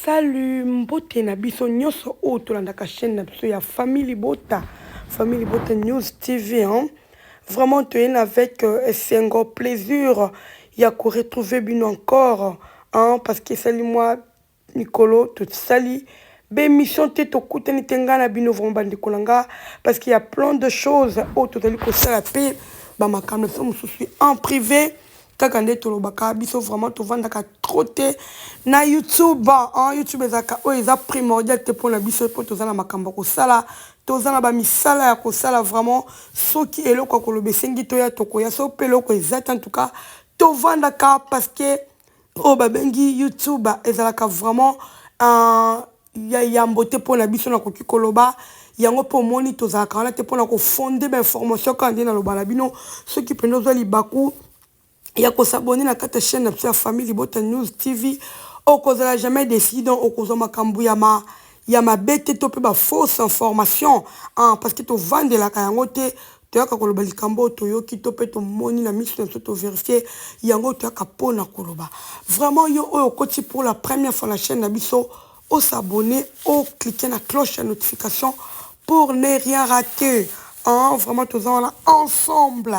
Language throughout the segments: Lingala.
Salut, mbote na biso nyonso oyo tolandaka chaîne na biso ya Famille Libota, Famille Libota News TV, hein. Vraiment toyeni avec esengo, plaisir ya ko retrouver bino encore, hein, parce que esali mwa mikolo tosali bemission te, tokutani te ngai na bino vraiment bandeko na nga, parce qu'il y a plein de choses oyo tozali kosala mpe bamakambo na biso mosusu en privé. Kaka nde tolobaka biso vraiment tovandaka trop te na YouTube, hein. YouTube ezalaka oyo eza primordial te mpona biso, mpo toza na makambo ya kosala, toza na bamisala ya kosala. Vraiment soki eloko ya koloba esengi toya, tokoya. So mpe eloko eza te, en tout cas tovandaka, parce que oyo babengi YouTube ezalaka vraiment ya yambo te mpona biso. Nakoki koloba yango mpo omoni tozalaka wana te mpona kofonder bainformation. Kaka nde naloba na bino, soki mpenza ozwa libaku ya kos'abonner na kati ya chaîne na biso ya Famille Libota News TV, okozala jamais déçu. Donc okozwa makambo ya mabe te to mpe bafausse information, ah, parce que tovandelaka yango te. Toyaka koloba likambo oyo toyoki to mpe tomoni na miso na biso, tovérifier yango, toyaka mpona koloba. Vraiment yo oyo okoti pour la première fois na chaîne na biso, os'abonner, ocliquer na cloche ya notification pour ne rien rater, hein. Vraiment toza wana ensemble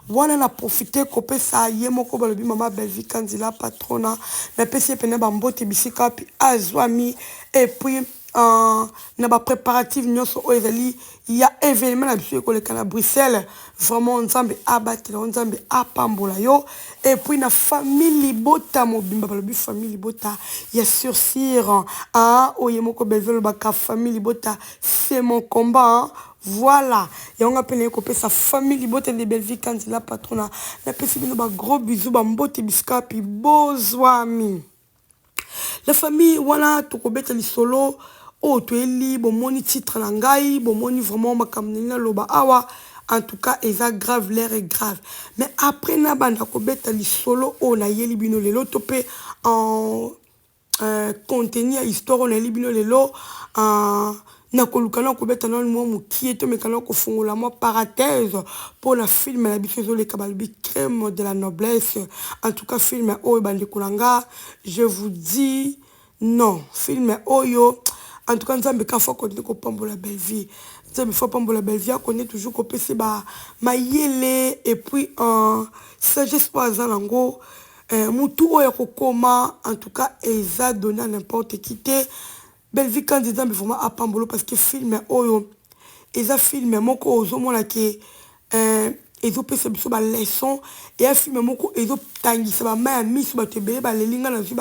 wana. Na profite kopesa ye moko balobi mama Belvi Kanzila patrona, napesi ye pene bambote bisika wapi azwami. Et puis na bapréparatif nyonso oyo ezali ya événement na biso ekoleka na Bruxelles, vraiment Nzambe abatela yo, Nzambe apambola yo. Et puis na famille Libota mobimba, balobi famille Libota ya sursir, hein, oyo ye moko Belvi alobaka famille Libota c'est mon combat, hein. Voilà, yango nga mpe naye kopesa famille Libota de Belvi Kanzila patrona, napesi bino bagros bisous, bambote bisika wapi bozwami. La famille, wana tokobeta lisolo oyo toyeli. Bomoni titre na ngai, bomoni vraiment makambo nini naloba awa. En tout cas eza grave, l'heure est grave. Mais après nabanda kobeta lisolo oyo nayeli bino lelo to mpe en contenu ya histoire oyo nayeli bino lelo, nakoluka na kobeta nano mwa mokie, tomeka na kofungola mwa parenthèse mpona film na biso ezoleka, balobi Crime de la noblesse. En tout cas film oyo, bandeko na nga, je vous dis non, film oyo, en tout cas Nzambe ka faut akontinue kopambola Bellevie, Nzambe faut apambola Bellevie, akontinue toujours kopesa bamayele et puis sagesse oyo aza nango, mutu oyo akokoma. En tout cas eza donné à n'importe qui te. Bellevie Kandi, Nzambe vraiment apambolo, parce que film oyo eza film moko ozomona ke ezopesa biso baleçon. Eya film moko ezotangisa bamai ya miso, bato ebele baleli. Nga nazwi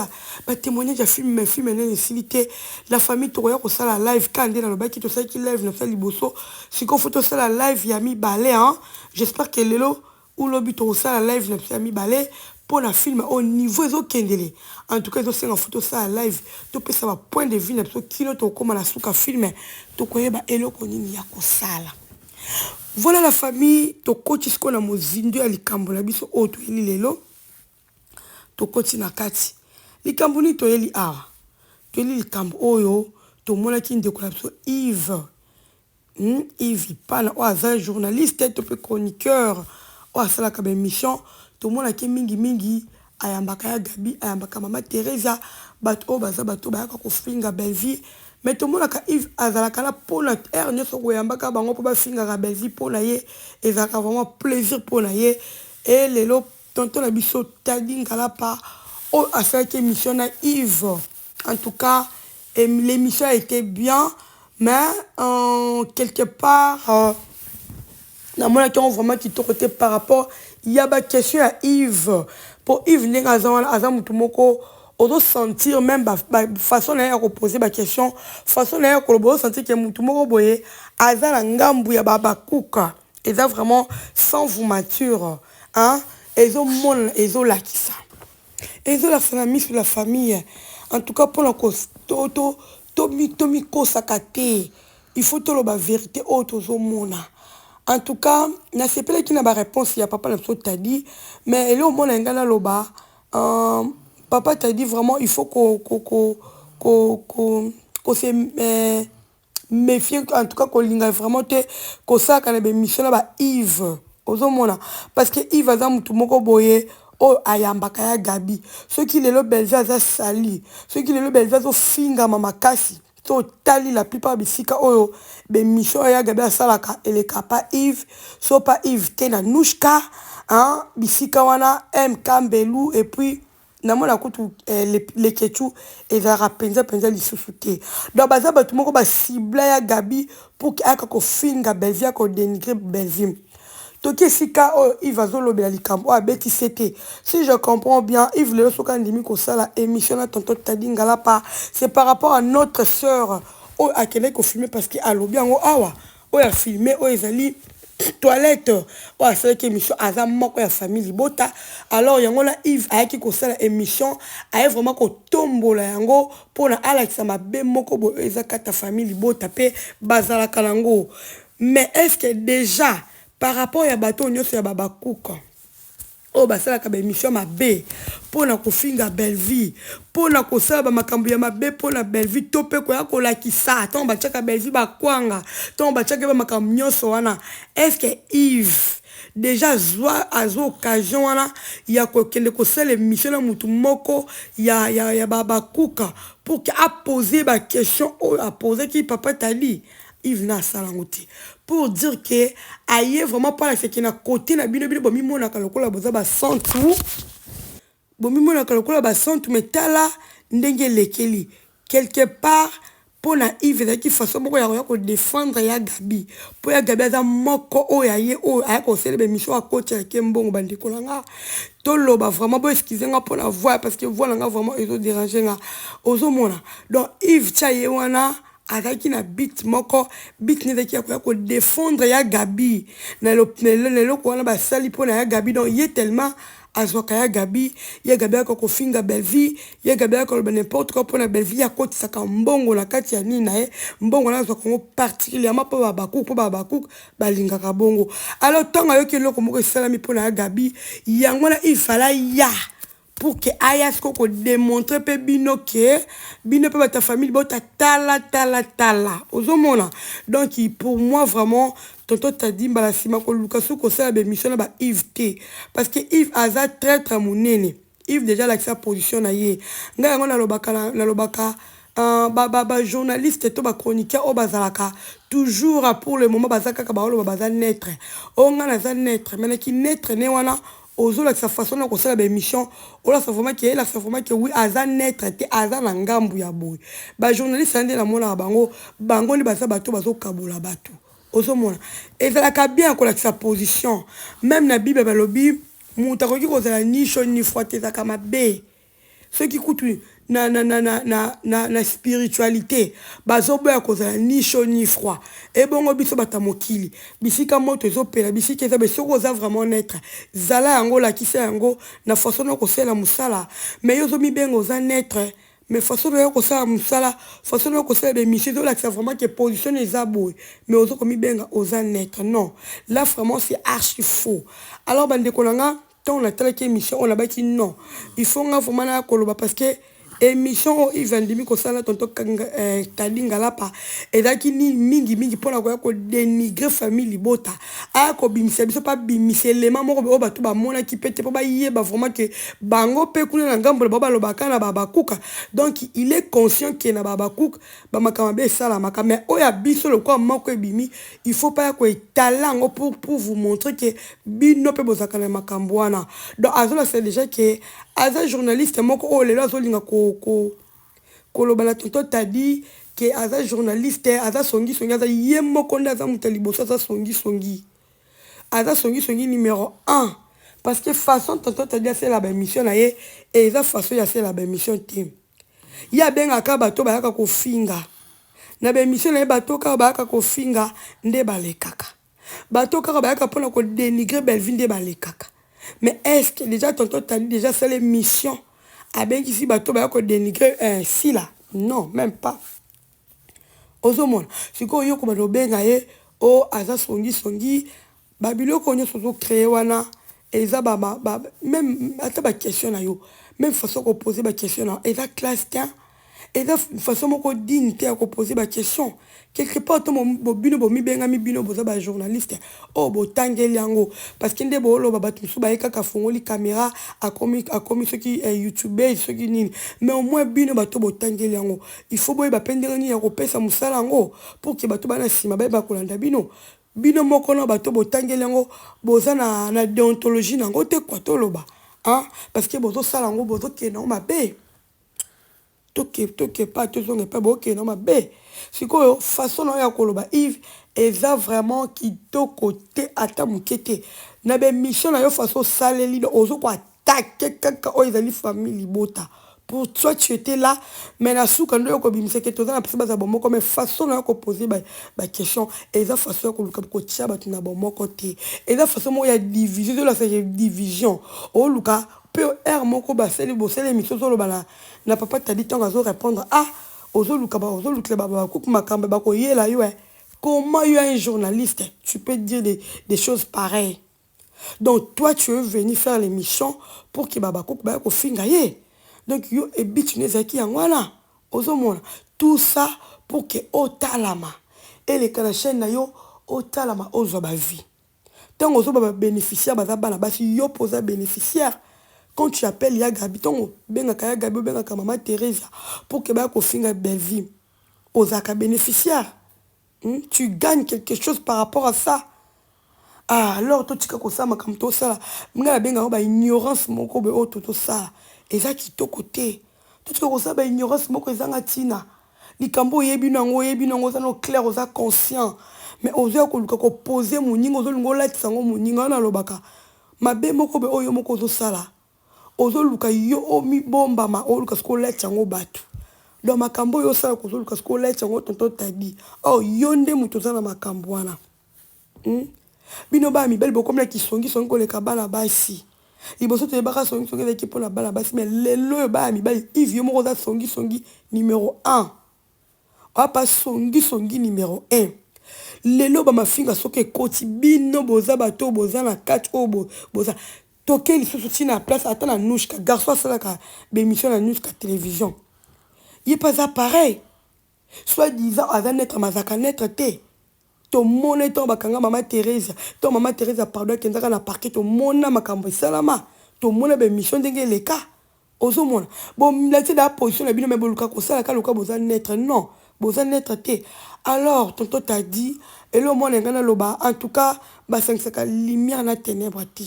batémoignage ya film, mais film nene esili te. La famille, tokoya kosala live kaka nde nalobaki. Tosalaki live na biso ya liboso, sikoyo faut tosala live ya mibale, hein. J'espère que lelo ulobi tokosala live na biso ya mibale mpo na film oyo. Niveau ezokendele, en tout cas ezosenga faut tosala live, topesa bapoint de vue na biso kino tokóma na suka film, tokoyeba eloko nini ya kosala. Voilà la famille, tokoti sikoyo na mozindo ya likambo na biso oyo toyeli lelo. Tokoti na kati likambo nini toyeli awa. Toyeli likambo oyo tomonaki ndeko na biso Yves, Yves Ipana, oyo aza journaliste to mpe chroniqueur oyo asalaka baémission. Tomonaki mingimingi ayambaka ya Gabi, ayambaka mama Teresa, bato oyo baza bato bayaka kofinga Bellevie. Mais tomonaka Yves azalaka na mpona heure nyonso koyambaka bango mpo bafingaka Bellevie. Mpo na ye ezalaka vraiment plaisir mpo na ye. E lelo tonton na biso Tadi Ngalapa oyo asalaki émission na Yves, en tout cas l'émission a été bien, mais quelque part namonaki yango vraiment kitoko te par rapport ya baquestion ya Yves. Mpo Yves ndenge aza wana, aza motu moko ozosentir même façon na ye ya kopose baquestion, façon na ye ya koloba, ozosentir ke motu moko boye aza na ngambu ya babakuka. Eza vraiment sans vous mature, hein? Ezomonana, ezolakisa na miso la famille. En tout cas mpona tomikosaka te, il faut toloba vérité oyo tozomona. En tout cas nasepelaki na baréponse ya papa na biso Tadi, mais ele omona ngai naloba, papa Tadi, vraiment il faut ko, ko, ko, ko, ko, ko se méfier. En tout cas kolinga vraiment te kosalaka na bémission na ba Yves. Ozomona, parce que Yves aza motu moko boye. Oyo ayambaka ya Gabi. Soki lelo Bellevue aza sali, soki lelo Bellevue azofingama makasi, so otali la plupart bisika oyo baémission oyo ya Gabi asalaka eleka pa Yves, so pa Yves te na Nouchka, hein, bisika wana MK Mbelu, et puis namona kutu Lekechu ezalaka mpenza mpenza lisusu te. Donc baza bato moko bacibla ya Gabi pour que ayaka kofinga Bellevue, akodénigrer Bellevue. Toki esika oyo Yves azolobela likambo oyo abetisi te. Si je comprends bien, Yves lelo soki andimi kosala émission na tonton Tadi Ngalapa, c'est par rapport à notre sœur oyo akendaki kofilmer, parce que alobi yango awa, oyo afilmer oyo ezali toilette, oyo asalaki émission, aza moko ya famille Libota. Alors yango na Yves ayaki kosala émission, aye vraiment kotombola yango mpona alakisa mabe moko boye oyo eza kati ya famille Libota mpe bazalaka nango. Mais est ce que déjà par rapport ya bato nyonso ya babakuka oyo basalaka baémission mabe mpona kofinga Bellevue, mpona kosala bamakambo ya mabe mpona Bellevue, to mpe koya kolakisa ntango batiaka Bellevue bakwanga, ntango batiaka bamakambo nyonso wana, est ce que Yves déjà azwa occasion wana ya kokende kosala émission na motu moko ya babakuka pour que apose baquestion oyo apozaki papa Tali? Yves na asala yango te, pour dire que aye vraiment mpo alakisaki na côté na bino. Bino bomimonaka lokola boza basantu, bomimonaka lokola basantu, mais tala ndenge elekeli quelque part. Mpo na Yves ezalaki façon moko ya koya kodéfendre ya Gabi, mpo ya Gabi aza moko oyo aye, oyo aya kosala baémission, akotielaki mbongo. Bandeko na nga, toloba vraiment, bo excuse nga mpona voix, parce que voix na nga vraiment ezodéranger nga. Ozomona, donc Yves tia ye wana azalaki na but moko, but ne ezalaki ya koya kodéfendre ya Gabi na eloko wana basali mpona ya Gabi. Donc ye tellement azwaka ya Gabi, ya Gabi ayaka kofinga Bellevue, ya Gabi ayaka koloba n'importe quoi mpona Bellevue, akotisaka mbongo na kati ya nini na ye. Mbongo wana azwaka yango particulièrement mpo babakuku, mpo babakuku balingaka bongo. Alors ntango ayoki eloko moko esalami mpona ya Gabi, yango wana il fallait ya pour que aya sikoyo kodémontrer mpe bino que bino mpe bato ya famille bota, tala tala tala, ozomona. Donc pour moi vraiment, tonton Tadi, mbala nsima koluka soki kosala baémission na ba Yves te, parce que Yves aza traître monene. Yves déjà alakisa position na ye. Ngai yango nalobaka bajournaliste to bachroniqueur oyo bazalaka toujours, pour le moment baza kaka baoloba baza neutre. Oyo ngai naza neutre, mais naki neutre ne wana ozolakisa façon na kosala baémission, olakisa vraiment que, elakisa vraiment que oui, aza neutre te, aza na ngambu ya boye. Bajournaliste ya nde namonaka bango, bango nde baza bato bazokabola bato. Ozomona, ezalaka bien kolakisa position. Même na Bible balobi moto akoki kozala ni chaud ni froid te, ezalaka mabe. Soki kutu na spiritualité bazoboya kozala ni chaud ni froid, ebongo biso bato ya mokili, bisika moto ezopela, bisika eza be. Soki oza vraiment neutre, zala yango, olakisa yango na façon na kosala mosala. Mais yo ozomibenga oza neutre, mais façon na yo kosala mosala, façon na yo kosala baémission ezolakisa vraiment que position eza boye, mais oza komibenga oza neutre. Non, là vraiment c'est archi faux. Alors bandeko na nga, ntango natalaki émission oyo, nabaki non, il faut nga vraiment naya koloba, parce que émission oyo Yves andimi kosala tonton Tadi Ngalapa ezalaki mingi mingi mpona koya kodénigrer famille Libota, aya kobimisa biso mpe abimisa elema moko oyo bato bamonaki mpe te, mpo bayeba vraiment que bango mpe kuna na ngambo na bao balobaka na babakuka. Donc il est conscient que na babakuka bamakambo mabe esalamaka, mais oyo ya biso lokola moko ebimi, il faut pa ya koetala yango pour vous montrer que bino mpe bozalaka na makambo wana. Donc azolakisa déjà que aza journaliste moko oyo lelo azolinga koloba na tonton Tadi que aza journaliste, aza songisongi. Aza ye moko nde aza moto ya liboso, aza songisongi, aza songisongi numéro 1, parce que façon tonton Tadi asala baémission na ye eza façon ya asala baémission te. Ye abengaka bato bayaka kofinga na baémission na ye. Bato kaka bayaka kofinga nde balekaka, bato kaka bayaka mpona kodénigrer Bellevue nde balekaka. Mais est ce que déjà tonton Tadi déjà asala émission, abengisi bato baya kodénigrer Sila? Non, même pas. Ozomona sikoyo, yo kobanda obenga ye o aza songisongi. Babiloko nyonso ozocréer wana eza même ata baquestion na yo, même façon kopose baquestion na yo eza classe te. Eza façon moko digne te ya koposer baquestion. Quelque part to bino bomibengami, bino boza bajournaliste oyo botangeli yango, parce que nde booloba bato mosusu baye kaka, afongoli caméra, akomi soki youtubeuse, soki nini. Mais au moins bino bato botangeli yango, il faut boyeba mpe ndenge nini ya kopesa mosala yango pour que bato bana nsima bayeba kolanda bino. Bino moko na bato botangeli yango, boza na déontologie nango te kwa toloba, hein? Parce que bozosala yango, bozokende yango mabe. Toke pa, tozonga epai, bokende mabe. Sikoyo façon na oyo ya koloba, Yves, eza vraiment kitoko te, ata moke te. Na baémission na yo, façon osaleli, ozo koattaquer kaka oyo ezali famille libota. Pour toi, tu étais là, mais na suka nde oyo kobimisaki toza na mpesa baza bomoko. Mais façon na yo koposer baquestion eza façon ya koluka kotia bato na bomoko te. Eza façon moko ya division, ezolasaka division. Oluka mpe heure moko basali, bosali émission, ozoloba na papa Tadi, ntango azorépondre, ah, ozoluka, ozolukela bakuku makambo bakoyela yo. Comment yo, un journaliste, tu peux dire des choses pareilles? Donc toi, tu veux venir faire l'émission pour que babakuku baya kofinga ye. Donc yo ebiti no ezalaki yango wana. Ozomona, tout ça pour que otalama, eleka na chaîne na yo, otalama, ozwa bavues. Ntango ozoba babénéficiaire baza bana basi, yo mpo oza bénéficiaire. Quand tu appelles ya Gabi, ntango obengaka ya Gabi, obengaka mama Thérésia pour que baya kofinga Bellevie, ozalaka bénéficiaire? Tu gagnes quelque chose par rapport à ça? Ah, alors totika kosala makambo tosala. Ngai nabengaka baignorance moko boye oyo totosala, eza kitoko te. Totika kosala baignorance moko ezanga ntina. Likambo oyebi nango, oyebi nango, oza no clair, oza conscient, mais ozoya koluka koposer moninga, ozolinga olatisa yango moninga wana. Alobaka mabe moko boye oyo moko ozosala, ozoluka yo omibombama, oluka soki olatisa yango bato. Donc makambo oyo osala, kozoluka soki olatisa yango tonton Tadi. Oh, yo nde moto oza na makambo wana? Bino bana mibali bokomi na kisongisongi koleka bana basi. Liboso toyebaka songisongi ezalaki mpona bana basi, mais lelo oyo bana mibali. Yves, yo moko oza songisongi numéro 1, oapa songisongi numéro 1. Lelo bamafinga soki ekoti, bino boza bato oyo boza na kati oyo boza. Toke lisusu ntina place, ata na Nushka, garçon asalaka bémission na Nushka Télévision, ye mpe aza pareil, soit disant aza neutre, mazaka neutre te. Tomona ntango bakanga mama Thérésia, ntango mama Thérésia, pardon, akendaka na parquet, tomona makambo esalama, tomona bémission ndenge eleka. Ozomona, bolati da position na bino, mais boluka kosala ka loka boza neutre. Non, boza neutre te. Alors tonton Tadi, elo mwana ngai naloba, en tout cas basangisaka lumière na ténèbre te.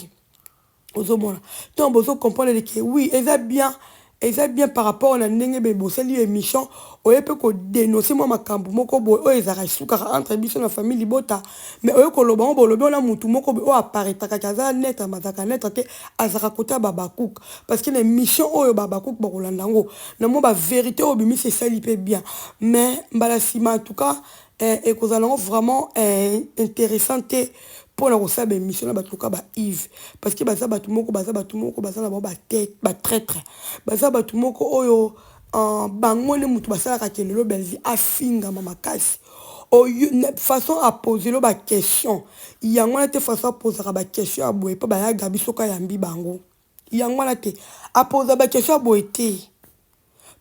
Ozomona, ntango bozocomprendre que oui, eza bien, eza bien par rapport na ndenge be bosali émission, oye mpe kodénoncer mwa makambo moko boye oyo ezalaka, esukaka entre biso na famille libota. Mais oye koloba ngo, bolobi wana mutu moko boye oyo aparetaka aza neutre, azalaka neutre te, azalaka kota babakuka, parce que na émission oyo babakuka bakolanda yango na mwa bavérité oyo bimisi, esali mpe bien. Mais mbala nsima, en tout cas, ekozala yango vraiment intéressant te mpona kosala baémission na bato loka ba Yves, parce que baza bato moko, baza bato moko, baza na bango batraître, baza bato moko oyo bango nde moto basalaka ke lelo Bellevie afingama makasi. Façon apose lo baquestion yango wana te, façon apozaka baquestion ya boye mpo bayaga biso soki ayambi bango, yango wana te apoza baquestion ya boye te,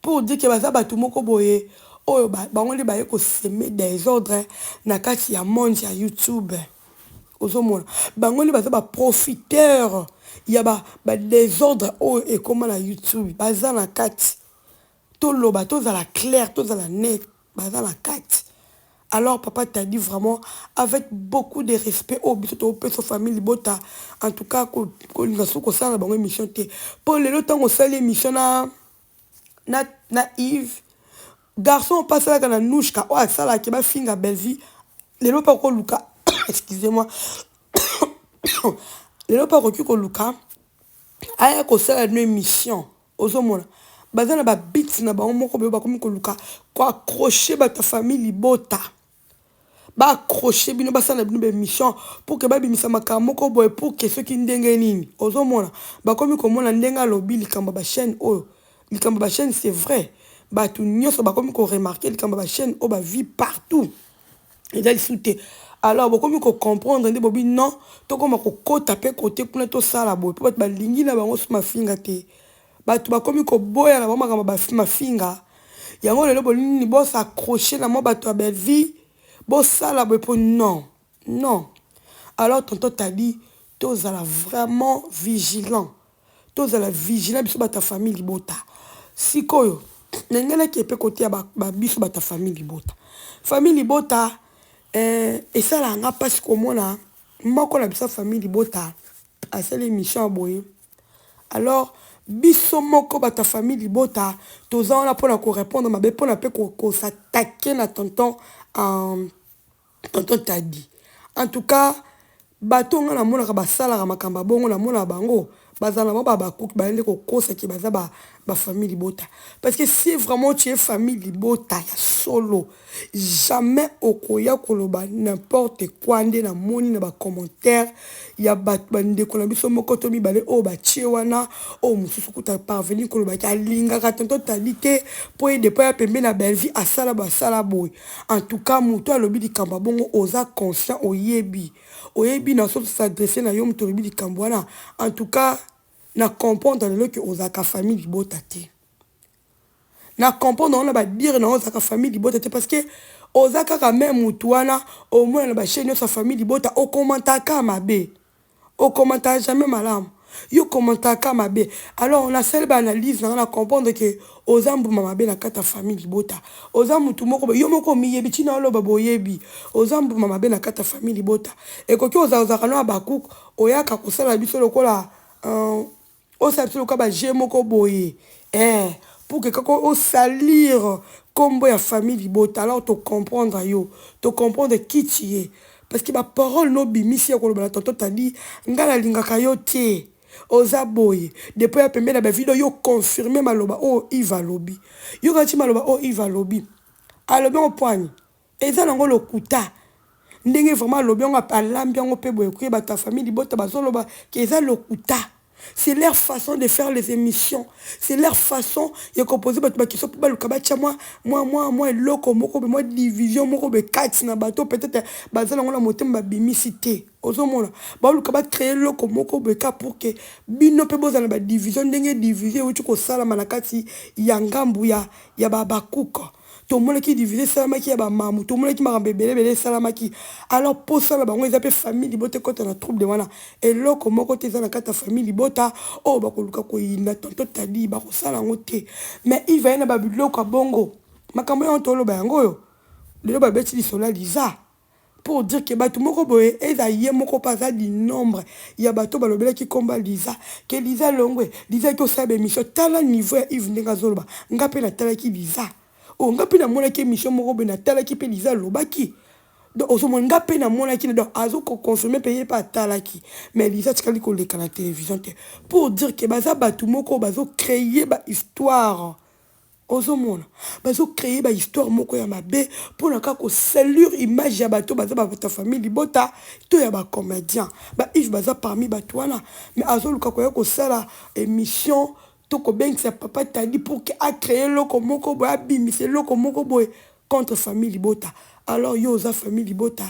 pour dire que baza bato moko boye oyo bango nde baye kosemer désordre na kati ya monde ya YouTube. Ozomona, bango nde baza baprofiteur ya badésordre oyo ekóma na YouTube. Baza na kati. Toloba, tozala clair, tozala net, baza na kati. Alors papa Tadi, vraiment avec beaucoup de respect oyo biso topesa famille libota, en tout cas kolinga soki kosala na bango émission te, mpo lelo ntango osali émission na Yves, garçon mpo asalaka na Nushka, oyo asalaki bafinga Bellevie, lelo mpe akoluka, excusez-moi, lelo mpe akoki koluka aya kosala no émission. Ozomona, baza na babits na bango moko boye, bakomi koluka koaccrocher bato ya famille libota, baaccrocher bino, basala bino baémission pour que babimisa makambo moko boye, pour que soki ndenge nini. Ozomona, bakomi komona ndenge alobi likambo ya bachaîne oyo, likambo ya bachaîne, c'est vrai, bato nyonso bakomi koremarquer likambo ya bachaîne oyo, bavues partout eza lisusu te. Alors bokomi kocomprendre nde bobi non, tokóma kokota mpe kote kuna, tosala boye mpo bato balingi na bango so mafinga te. Bato bakomi koboya na bango makambo mafinga. Yango lelo bolingi nini bo s'accrocher na mwa bato ya Bellevue bosala boye po non non. Alors tonton Taddy tozala vraiment vigilant, tozala vigilant biso bato ya famille libota. Sikoyo na ngai nake pe kote ya ba biso bato ya famille libota. Famille libota eh, esalaka nga mpasi komona moko na biso ya famille libota asali émission ya boye. Alors biso moko bato ya famille libota toza wana mpona korépondre mabe, mpona mpe kos'attaquer na tonton Tadi. En tout cas bato nga namonaka basalaka makambo ya bongo, namonaka bango bazala na bango bakuki bayende kokosaki baza bafamille libota. Parce que si vraiment tu es famille libota ya solo, jamais okoya koloba n'importe quoi. Nde namoni na bacommentaire ya bato, bandeko na biso moko to mibale oyo batie wana, oyo mosusu kuta parvenir kolobaki alingaka tonton Tadi te mpo ye depo ya pembe na Bellevue asala boye, asala boye. En tout cas moto alobi likambo ya bongo, oza conscient, oyebi, oyebi na so s'adresse na yo. Moto olobi likambo wana, en tout cas na comprendre lelo ke ozalaka famille libota te. Na comprendre wana badire na ozalaka famille libota te, parce que oza kaka même motu wana omona na bachaîne nyonso ya famille libota, okomantaka mabe, okomantaka jamais malamu, yo komantaka mabe. Alors nasali baanalyse nanga, na comprendre ke oza mbuma mabe na kati ya famille libota. Oza mutu moko, yo moko omiyebi, ntina oloba boyebi oza mbuma mabe na kati ya famille libota. Ekoki ozalaka no ya bakuku, oyaka kosala biso lokola osala biso lokola baje moko boye pour que kaka osalir nkombo ya famille libota. Alors tocomprendre yo, tocomprendre qui tu es, parce que baparole nobimisi ya koloba na tonton Tadi, ngai nalingaka yo te, oza boye depuis ya pembeni na bavideo. Yo confirme maloba oyo Yves alobi, yoka ti maloba oyo Yves alobi, alobi yango poigne eza nango lokuta. Ndenge vraiment alobi yango, alambi yango mpe boye, koye bato ya famille libota bazoloba ke eza lokuta. C'est leur façon de faire les émissions, c'est leur façon ya koposer bato baquestion mpo baluka batya mwa eloko moko be, mwa division moko be kati na bato. Peut-être baza nango na motema, babimisi te. Ozomona baluka bacréer eloko moko boye ka pour que bino mpe bozala na badivision. Ndenge division euti kosalama na kati ya ngambu ya babakuka, tomonaki division esalamaki ya bamamu, tomonaki makambo ebele ebele esalamaki. Alors posala bango eza mpe famille libota ekɔta na trouble wana. Eloko moko te eza na kati ya famille libota oyo bakoluka koyinda tonton Tadi, bakosala yango te. Mais Yves ye na babiloko ya bongo, makambo yango toloba yango oyo lelo babeti lisolo ya Liza pour dire ke bato moko boye eza ye moko mpe aza du nombre ya bato balobelaki nkombo ya Liza, ke Liza longwe, Liza eki osala baémission. Tala niveau ya Yves ndenge azoloba: nga mpe natalaki Liza oyo, nga mpe namonaki émission moko boye, natalaki mpe Liza alobaki. Donc ozomona nga mpe namonaki, donc azokoconfirme mpe ye mpe atalaki, mais Liza atikali koleka na télévision te. Pour dire ke baza bato moko bazocréer bahistoire. Ozomona bazocréer bahistoire moko ya mabe mpona kaka kosalir image ya bato baza bato ya famille libota to ya bacomédien. Ba Yves baza parmi bato wana, mais azoluka koya kosala émission to kobengisa papa Tadi pour ke acréer eloko moko boye, abimisa eloko moko boye contre famille libota. Alors yo oza famille libota,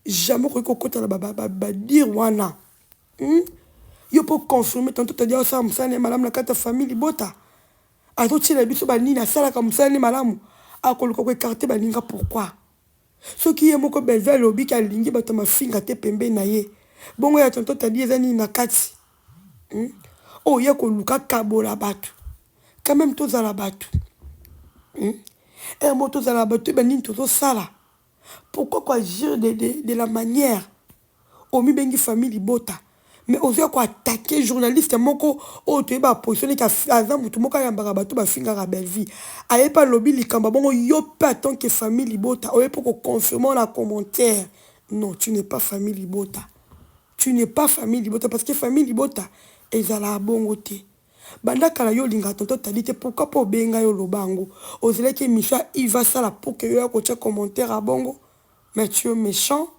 jamais okoki kokɔta na badire wana, Yo mpo confirme tonton Tadi asala mosala ne malamu na kati ya famille libota, azotiela biso banini, asalaka mosala ne malamu, akoluka koécarter baninga pourquoi? Soki ye moko Belve alobiki alingi bato mafinga te pembeni na ye, bongo ya tonton Tadi eza nini na kati, Oyo ye koluka kabola bato. Quand même tozala bato, Ere moko tozala bato, toyeba nini tozosala. Pourquoi koagir de la manière omibengi famille libota, mais ozoya koattaquer journaliste moko oyo toyeba aposition neti aza motu moko ayambaka bato bafingaka Bellevue, aye mpe alobi likambo bongo, yo mpe en tant que famille libota oye mpe koconfirme na commentaire? Non, tu n'es pas famille libota, tu n'es pas famille libota, parce que famille libota ezalaka bongo te. Banda kala yo olingaka tonton Tadi te. Pourquoi mpo obenga yo oloba yango? Ozelaki émission ya Yves asala pour que yo ya kotia commentaire ya bongo? Mais tu es méchant,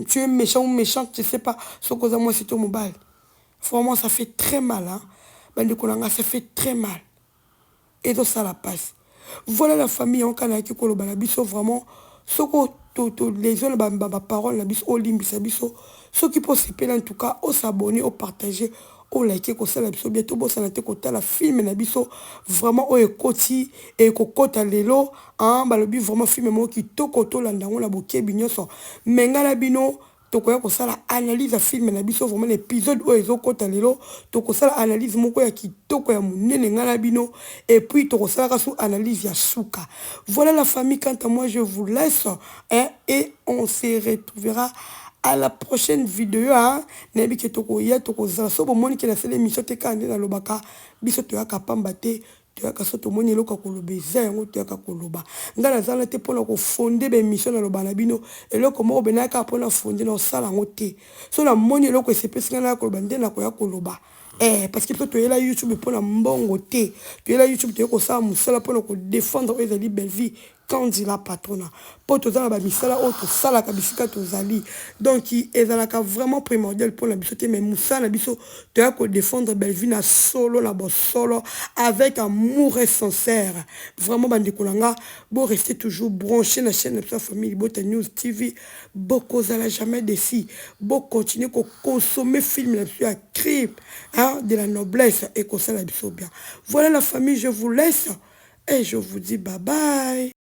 tu es méchant ou méchante, je sais pas soki oza mwasi to mobali. Vraiment ça fait très mal, hein? Bandeko na nga, ça fait très mal, ezosala mpasi. Voilà la famille, yango kaka nayaki koloba na biso. Vraiment soki tolésion na baparole na biso, olimbisa biso. Soki mpo osepeli, en tout cas os'abonner, opartage. Olike, kosala biso bien. Tobosana te kotala film na biso vraiment oyo ekoti, ekokota lelo, hein. Balobi vraiment film moko kitoko, tolanda yango na bokebi nyonso. Me ngai na bino tokoya kosala analyse ya film na biso vraiment na épisode oyo ezokɔta lelo. Tokosala analyse moko ya kitoko, ya monene, ngai na bino, et puis tokosalaka su analyse ya suka. Voilà la famille, quant à moi je vous laisse, hein, et on se retrouvera à la prochaine vidéo, hein. Nayebi ke tokoya, tokozala so bomoni ke nasala émission te. Kaka nde nalobaka, biso toyaka pamba te. Toyaka so tomoni eloko ya koloba, eza yango toyaka koloba. Ngai nazala te mpona kofonder baémission. Naloba na bino eloko moko benayaka mpona fonder, na osala yango te. So namoni eloko esepesi ngai, naya koloba nde nakoya koloba. Parce que biso toyela YouTube mpona mbongo te. Toyela YouTube, toye kosala mosala mpona kodéfendre oyo ezali Bellevie Kandi la patrona, mpo toza na bamisala oyo tosalaka bisika tozali. Donc ezalaka vraiment primordial mpona biso te, mais mosala na biso, toya kodéfendre Bellevie na solo, na bosolo, avec amour et sincère. Vraiment bandeko na nga, borester toujours branché na chaîne na biso ya Famille Libota News TV. Bokozala jamais déçus. Bocontinue koconsommer film na biso ya Crime, hein, de la noblesse, ekosala biso bien. Voilà la famille, je vous laisse et je vous dis bye bye.